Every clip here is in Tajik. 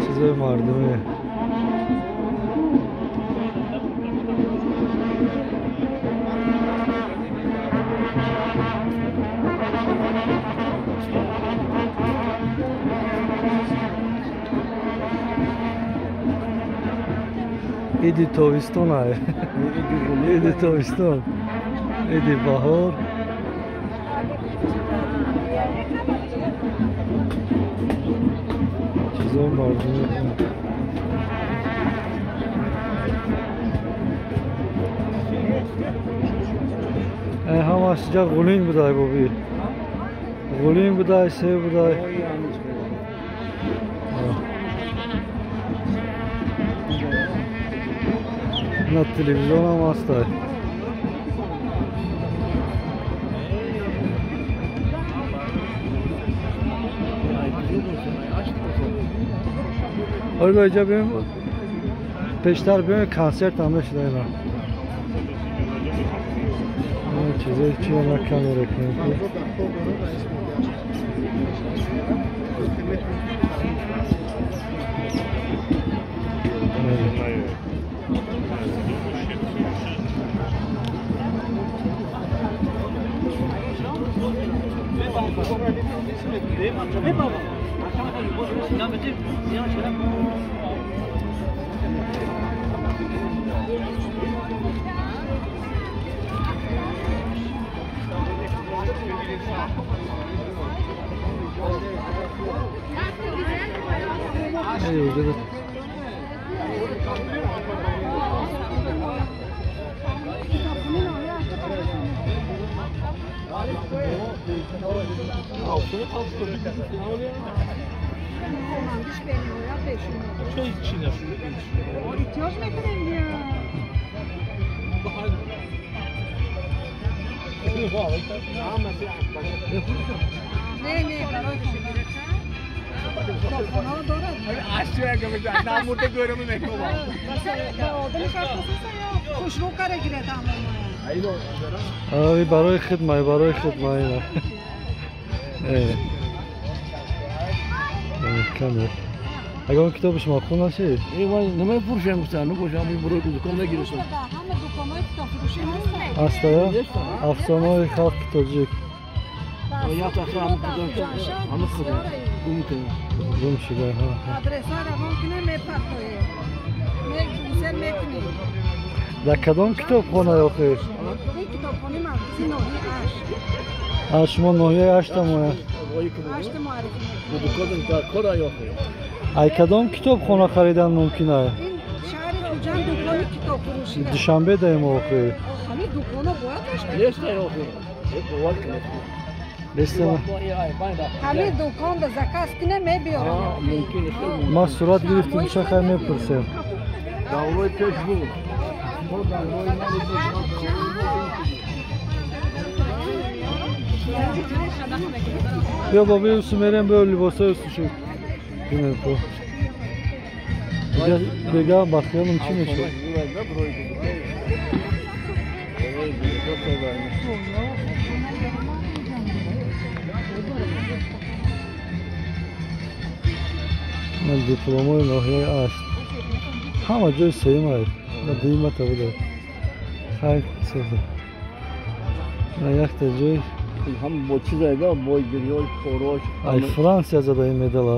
Чизои мардуме. Иди тобистон ай. Иди тобистон. Иди баҳор. Чизои мардуме. Ҳамаш ҷа ғулин будай боби. Ғулин будай, себ будай. На телевизион ҳам ҳастай. Оли иҷа биём, пештар биём, консерт ҳам мешуда ина. Чизое чи на камера кунем. Барои хидмай, барои хидмай. Камер. Агар китоби шумо хун нашид? Намефурӯшам гуфтам, набошам ин барои дукон нагирифтам. Ҳама дуконҳои китобфурӯшӣ ҳастанд. Ҳастая? Афсонаҳои халқи тоҷик. Гум шуда. Адресҳо равон кунем, мепартоем. Мегусел мекунем. Дар кадом китобхона охир? Ин китобхонаи маркази ноҳияи Ашт. А шумо ноҳияи Аштамоя? Ашт муаррифӣ мекунем. Ай кадом китобхона харидан мумкин ай? Ин шаҳри Хуҷанд дукони китобфурӯшӣ. Душанбе даем охир. Ҳамин дукона бояд дошта. Ҳамин дуконда заказ кунем, мебиёрам. Ма сурат гирифтим, чахай мепурсем. Даврои пеш буд. Биё бобои усу мерем, биё либосҳои усу шуд. Бинем ко. Дега ба хиёлам чӣ мешуд? Ман дипломои ноҳияи Ашт. Ҳама ҷои сеюм ай. Дуюмата буда. Хай соза. На якта ҷой ҳам бо чизайда бо гирёй хӯрош. Ай Франсия зада ин медала.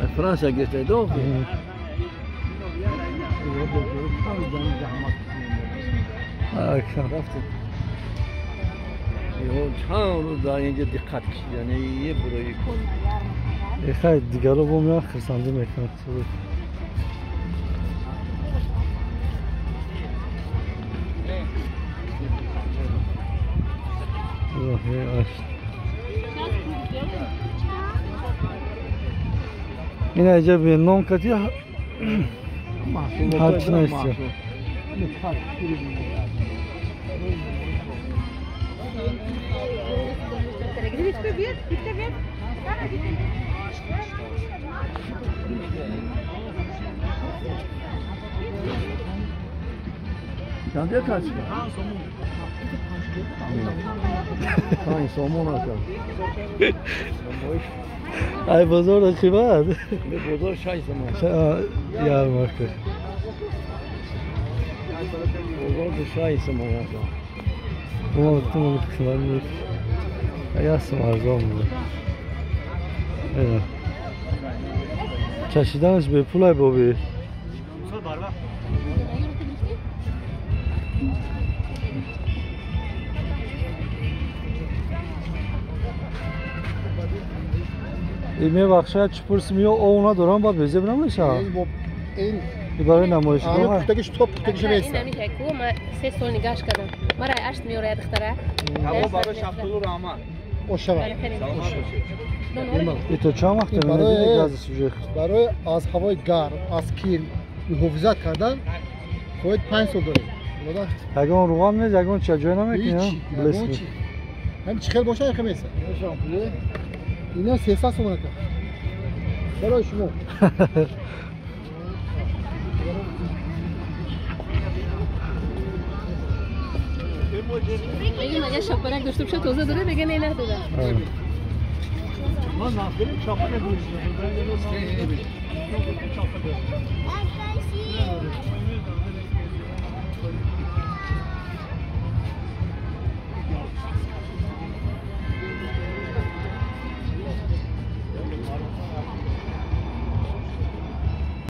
Ай Франсия гирифтайда? Чанд рӯз дар инҷа диққат кишид, яъне е бурои кор. Хай дигаро бо меян хирсандӣ мекунад. Ин аҷа бе нон кати ҳарчи наистя. Чанде качка? 5 сомон ака. Ай бозор қимат. Бозор 6 сомон. Ярмарка. Бозор 6 сомон ака. Мо қимат. Ясм арзон буд. Чашиданаш бепул ай боби. Мебахшад чӣ пурсим ё ов надорам ба безеб намешавад? Ин барои намоишгоҳ. Пухтагиш то пухтагиш места. Ин ҳамин ку ма 3 сол нигоҳш кардам. Мара 8 меорая духтара. Ҳаво барои шафтолу раҳмат. Ошава. Ито чанд вақт мебинед гази сюжет? Барои аз ҳавои гарм, аз кир муҳофизат кардан бояд 5 сол дорем. Ягон руған нест, ягон чӣ ҷой намекунӣ? Ҳеч. Ҳам чӣ хел бошад, ҳам места. Ино 300 сомон ака. Барои шумо. Мегӯям агар шапарак дошта бошад тоза дора, мега не надора. Ман нафирим чапа